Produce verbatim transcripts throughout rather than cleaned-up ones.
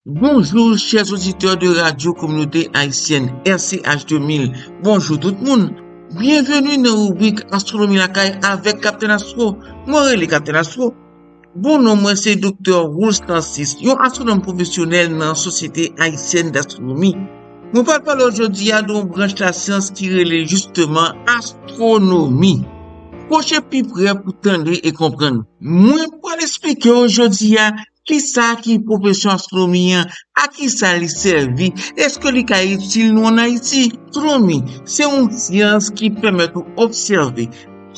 Bonjou, chè oditè de Radyo Kominote Ayisyèn, R C H de mil. Bonjou tout moun. Byenveni nan ribrik Astwonomi Lakay avèk Kaptenn Astwo. Mwen rele Kaptenn Astwo. Bon non mwen se Doktè Wools Narcisse, yon astwonòm pwofesyonèl nan Sosyete Ayisyèn Dastwonomi. Mwen pral pale w jodi a de yon branch lasyans ki rele jisteman astwonomi. Pwoche pi pre pou tande e konprann. Mwen pral esplike w jodi a kisa ki pwofesyon astwonomi an, a kisa li sèvi, èske li ka itil nou ann Ayiti? Astwonomi se yon syans ki pèmèt ou obsève,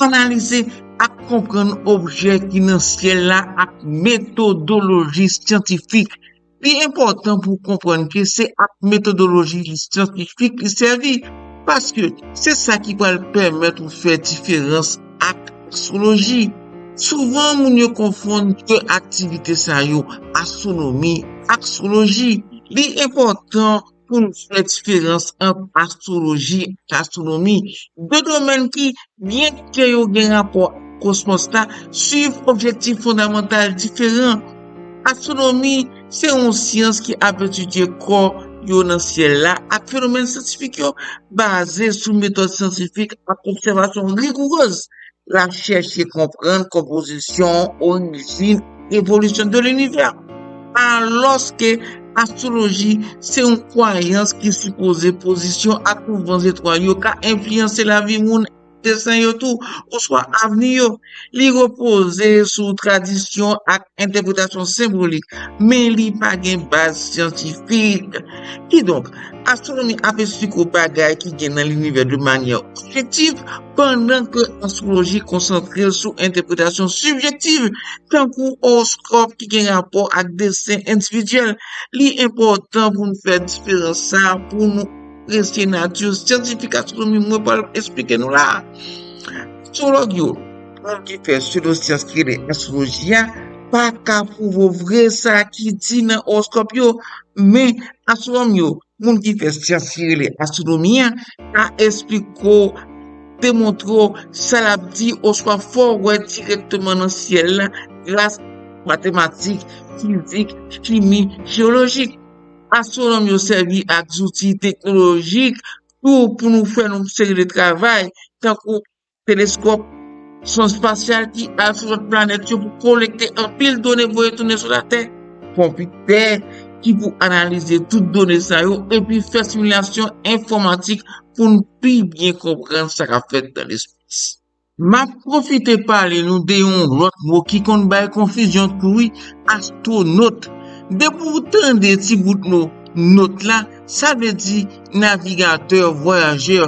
analize ak konprann objè ki nan syèl la ak metodoloji syantifik. Li enpòtan pou w konprann ke se ak metodoloji syantifik li sèvi, paske se sa ki pral pèmèt ou fè diferans ak astwoloji. Souvan, moun yo konfonn de aktivite sa yo, astwonomi ak astwoloji. Li enpòtan pou n fè diferans ant astwoloji ak astwonomi, de domèn ki, byenke yo gen rapò ak kosmos la, swiv objektif fondamantal diferan. Astwonomi se yon syans ki ap etidye kò yo nan syèl la ak fenomèn syantifik yo baze sou metòd syantifik ak obsèvasyon rigourez. L ap chèche konprann konpozisyon, orijin, evolisyon de linivè. Alòske astwoloji se yon kwayans ki sipoze pozisyon ak mouvman zetwal yo ka enfliyanse lavi moun, desten yo tou, oswa avni yo. Li repoze sou tradisyon ak entèpretasyon senbolik, men li pa gen baz syantifik. Kidonk, astwonomi ap esplike w bagay ki gen nan linivè de manyè objektif, pandan ke astwoloji konsantre l sou entèpretasyon sibjektif, tankou owoskòp ki gen rapò ak desten endividyèl. Li enpòtan pou n fè diferans sa a pou nou apresye nati syantifik astwonomi mwen pral esplike nou la a. Astwològ yo, moun ki fè psedosyans ki rele astwoloji a, pa ka pwouve vre sa ki di nan owoskòp yo, men astwonòm yo, moun ki fè syans ki rele astwonomi a, ka esplike w, demontre w sa l ap di oswa fè w wè dirèkteman nan syèl la gras matematik, fizik, chimi, jeyolojik. Astwonòm yo sèvi ak zouti teknolojik tou pou nou fè yon seri de travay, tankou teleskòp, sonn espasyal ki al sou lòt planèt yo pou kolekte anpil done voye tounen sou Latè, konpitè ki pou analize tout done sa yo epi fè similasyon enfòmatik pou n pi byen konprann sa k ap fèt nan lespas. M ap pwofite pale nou de yon lòt mo ki konn bay konfizyon tou wi, astwonot. Depi w tande ti bout mo not la, sa vle di navigatè, vwayajè.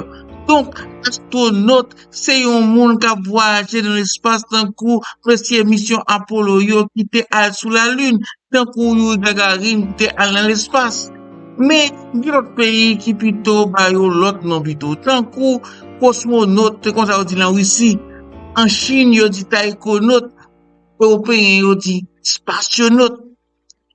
Donk, astwonot se yon moun k ap vwayaje nan lespas tankou mesye misyon Apollo yo ki te al sou Lalin, tankou Yuri Gagarin ki te al nan lespas. Men, gen lòt peyi ki pito ba yo lòt non pito, tankou kosmonot, se konsa yo di l an Risi. An Chin, yo di taekwonot, ewopeyen yo di espasyonot.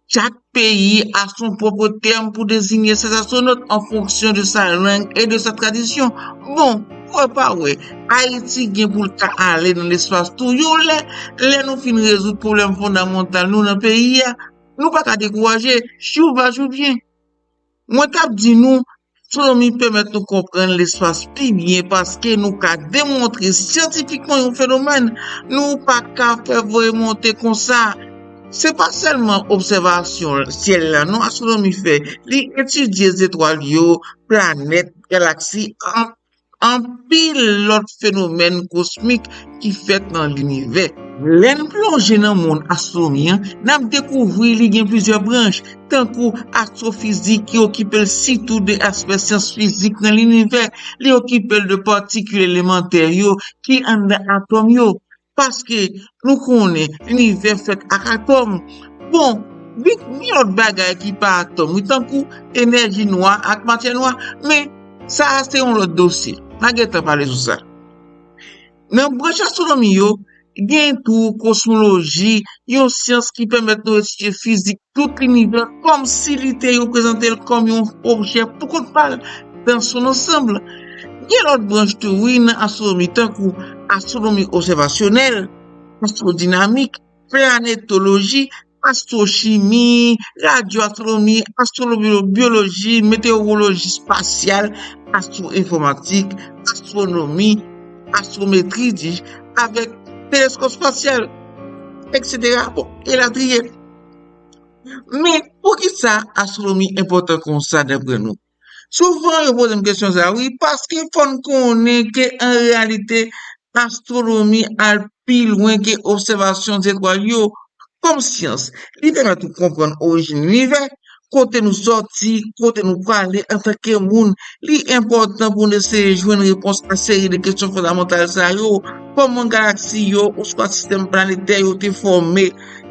Chak peyi a son pwòp tèm pou deziye ses astwonot an fonksyon de sa lang e de sa tradisyon. Bon, kwè pa wè, Ayiti gen pou l ka ale nan lespas tou yon lè, lè nou fin rezoud pwoblèm fondamantal nou nan peyi a. Nou pa ka dekouraje, jou va jou vyen. Mwen t ap di nou, astwonomi pèmèt nou konprann lespas pi byen paske nou ka demontre syantifikman yon fenomèn. Nou pa ka fè voye monte konsa. Se pa sèlman obsèvasyon syèl la non astwonomi fè. Li etidye zetwal yo, planèt, galaksi, an anpil lòt fenomèn kosmik ki fèt nan linivè. Lè n plonje nan mond astwonomi an, n ap dekouvri li gen plizyè branch, tankou astwofizik ki okipe l sitou de aspè syans fizik nan linivè, li okipe l de patikil elemantè yo ki anndan atòm yo. Paske nou konnen linivè fèt ak atòm. Bon, gen lòt bagay ki pa atòm, wi, tankou enèji nwa ak matyè nwa, men sa a se yon lòt dosye. N a gentan pale sou sa. Nan branch astwonomi yo, gen tou kosmoloji, yon syans ki pèmèt nou etidye fizik tout linivè kòmsi li te reprezante l kòm yon objè pou kont pa l dans son ensemble. Gen lòt branch tou wi nan astwonomi tankou astwonomi obsèvasyonèl, astwodinamik, planetoloji, astwochimi, radyoastwonomi, astwobyoloji, metewoloji espasyal, astwoenfòmatik, astwonomi, astwometri, dis, avèk teleskòp espasyal, etsetera. Bon, elatriye. Men, poukisa astwonomi enpòtan konsa dapre nou? Souvan, yo poze m kesyon sa, wi, paske fò n konnen ke an reyalite, astwonomi al pi lwen ke obsèvasyon zetwal yo. Kòm syans, li pèmèt ou konprann orijin linivè, kote nou sòti, kote nou prale antanke moun. Li enpòtan pou n eseye jwenn repons a seri de kesyon fondamantal sa yo, kòman galaksi yo oswa sistèm planetè yo te fòme?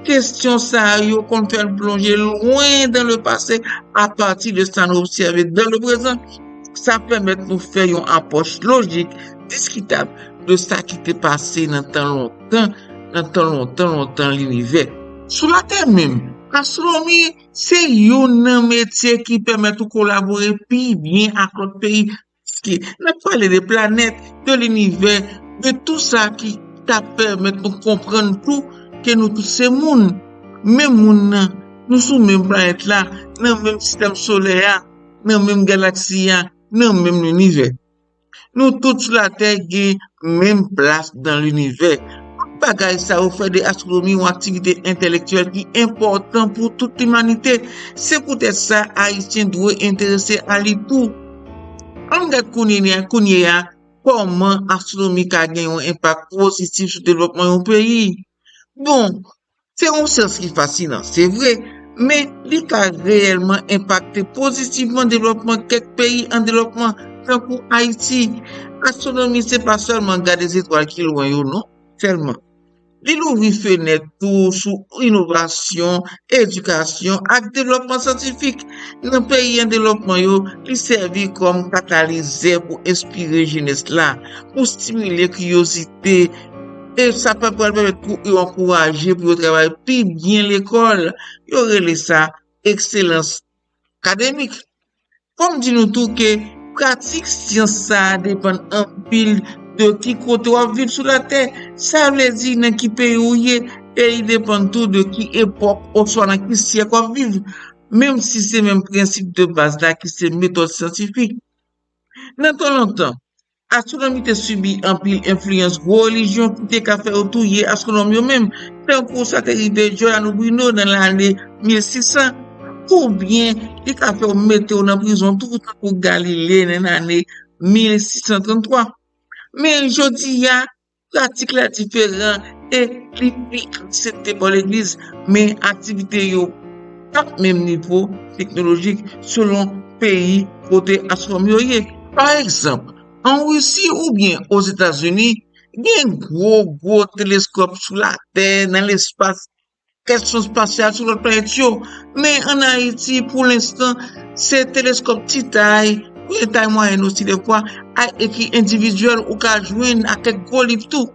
Kesyon sa yo konn fè n plonje lwen dan le pase apati de sa nou obsève dan le prezan. Sa pèmèt nou fè yon apwòch lojik, diskitab de sa ki te pase nan tan lontan, nan tan lontan, lontan linivè. Sou Latè menm, astwonomi se youn nan metye ki pèmèt ou kolabore pi byen ak lòt peyi. Paske n ap pale de planèt, de linivè, de tou sa ki ta pèmèt nou konprann tou ke nou tout se moun. Menm moun nan, nou sou menm planèt la, nan menm sistèm solè a, nan menm galaksi a, nan menm linivè. Nou tout sou Latè gen menm plas dan linivè. Tout bagay sa yo fè de astwonomi yon aktivite entèlektyèl ki enpòtan pou tout limanite. Se poutèt sa, Ayisyen dwe enterese a li tou. Ann gad kounye a, kounye a, kòman astwonomi ka gen yon enpak pozitif sou devlòpman yon peyi. Bon, se yon syans ki fasinan, se vre, men li ka reyèlman enpakte pozitivman devlòpman kèk peyi an devlòpman, tankou Ayiti. Astwonomi se pa sèlman gade zetwal ki lwen yo, non, sèlman. Li louvri fenèt tou sou inovasyon, edikasyon ak devlòpman syantifik. Nan peyi an devlòpman yo, li sèvi kòm katalizè pou enspire jenès la, pou stimile kiryozite, e sa pral pèmèt pou yo ankouraje pou yo travay pi byen lekòl. Yo rele sa ekselans akademik. Fò m di nou tou ke pratik syans sa a depann anpil de ki kote w ap viv sou Latè. Sa vle di nan ki peyi w ye, e li depann tou de ki epòk oswa nan ki syèk w ap viv, menm si se menm prensip de baz la ki se metòd syantifik. Nan tan lontan, astwonomi te sibi anpil enfliyans gwo relijyon ki te ka fè yo touye astwonòm yo menm, tankou sa te rive Giordano Bruno nan lane mil sis san, oubyen li ka fè yo mete yo nan prizon tou, tankou Galile nan lane mil sis san tranntwa. Men jodi a, pratik la diferan e li pi aksepte pa legliz, men aktivite yo pa menm nivo teknolojik selon peyi kote astwonòm yo ye. Pa egzanp, an Risi oubyen Ozetazini, gen gwo, gwo teleskòp sou Latè, nan lespas, estasyon espasyal sou lòt planèt yo. Men ann Ayiti, pou lenstan, se teleskòp ti tay, oubyen tay mwayèn osi defwa, e ki endividyèl ou ka jwenn ak kèk gwo liv tou.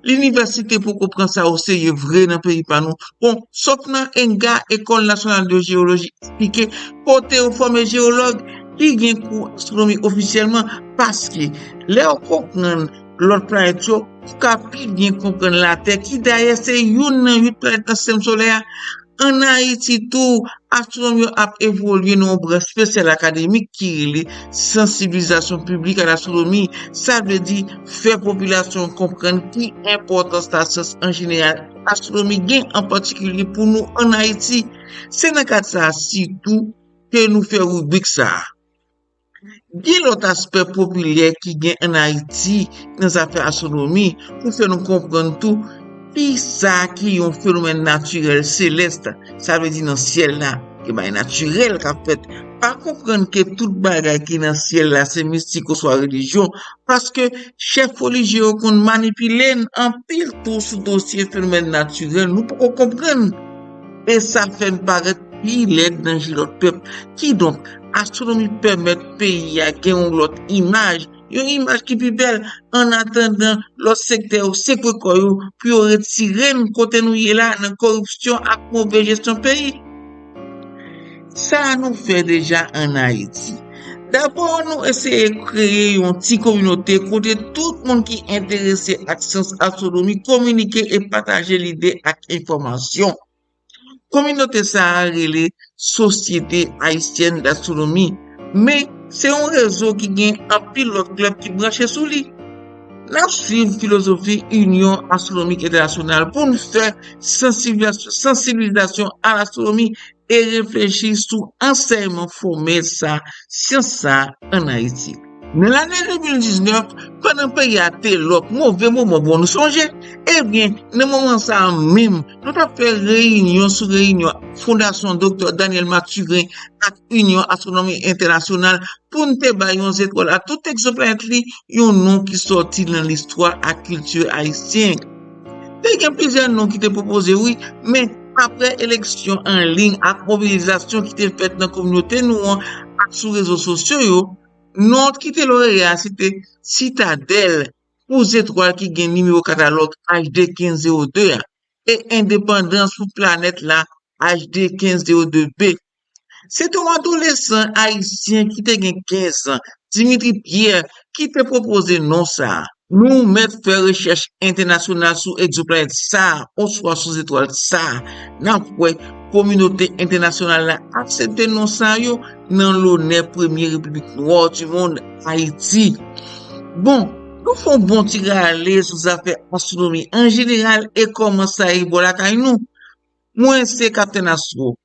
Linivèsite poko pran sa oserye vre nan peyi pa nou. Bon, sòf nan ENGA, École Nationale de Géologie Appliquée, kote yo fòme jeyològ, ki gen kou astwonomi ofisyèlman, paske lè w konprann lòt planèt yo, ou ka pi byen konprann Latè, ki dayè se youn nan uit planèt nan sistèm solè a. Ann Ayiti tou, astwonòm yo ap evolye nan yon branch espesyal akademik ki rele sansibilizasyon piblik a lastwonomi. Sa vle di fè popilasyon an konprann ki enpòtans lasyans an jeneral, astwonomi gen an patikilye pou nou ann Ayiti. Se nan kad sa a sitou ke nou fè ribrik sa a. Gen lòt aspè popilè ki gen ann Ayiti nan zafè astwonomi pou fè nou konprann tou kisa ki yon fenomèn natirèl selès, sa vle di nan syèl la, gen bagay natirèl k ap fèt. Pa konprann ke tout bagay ki nan syèl la se mistik oswa relijyon, paske chèf relijye yo konn manipile n anpil tou sou dosye fenomèn natirèl nou poko konprann. E sa fè n parèt pi lèd nan je lòt pèp. Kidonk, astwonomi pèmèt peyi a gen yon lòt imaj, yon imaj ki pi bèl, annatandan lòt sektè yo sekwe kò yo pou yo retire n kote nou ye la nan koripsyon ak move jesyon peyi. Sa nou fè deja ann Ayiti. Dabò, nou eseye kreye yon ti kominote kote tout moun ki enterese ak syans astwonomi kominike e pataje lide ak enfòmasyon. Kominote sa a rele Sosyete Ayisyèn Dastwonomi, men se yon rezo ki gen anpil lòt klèb ki branche sou li. N ap swiv filozofi Inyon Astwonomik Entènasyonal pou n fè sansibilizasyon, sansibilizasyon a lastwonomi e reflechi sou ansèyman fòmèl sa, syans sa ann Ayiti. Nan lane de mil diznèf, pandan peyi a te lòk, move moman bon nou sonje, ebyen, nan moman sa a menm, nou t ap fè reyinyon sou reyinyon Fondasyon Doktè Daniel Mathurin ak Inyon Astwonomik Entènasyonal pou n te bay yon zetwal a tout egzoplanèt li yon non ki sòti nan listwa ak kilti ayisyen. Te gen plizyè non ki te pwopoze, wi, men apre eleksyon an liy ak mobilizasyon ki te fèt nan kominote nou an ak sou rezo sosyo yo, non ki te loreya a se te Sitadèl pou zetwal ki gen nimewo katalòg H D kenz zewo de a e Endepandans pou planèt la H D kenz zewo de B. Se te yon adolesan ayisyen ki te gen kenz an, Dimitri Pierre, ki te pwopoze non sa a. Nou mèt fè rechèch entènasyonal sou egzoplanèt sa a oswa sou zetwal sa a. N ap wè kominote entènasyonal la aksepte non sa yo nan lonè premye repiblik nwa di mond, Ayiti. Bon, nou fè yon bon ti rale sou zafè astwonomi an jeneral e kòman sa ye bò lakay nou. Mwen se Kaptenn Astro.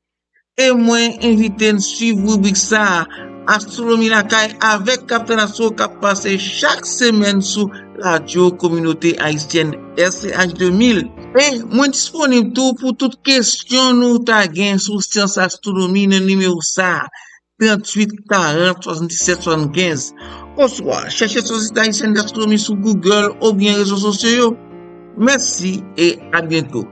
E mwen envite n swiv ribrik sa a, Astwonomi Lakay avèk Kaptenn Astro k ap pase chak semèn sou Radyo Kominote Ayisyèn R C H de mil. E mwen disponib tou pou tout kesyon nou ta gen sou syans astwonomi nan nimewo sa a, tranntuit karant swasanndisèt swasannkenz. Oswa, chèche Sosyete Ayisyèn Dastwonomi sou Google oubyen rezo sosyo yo. Mèsi e a byento.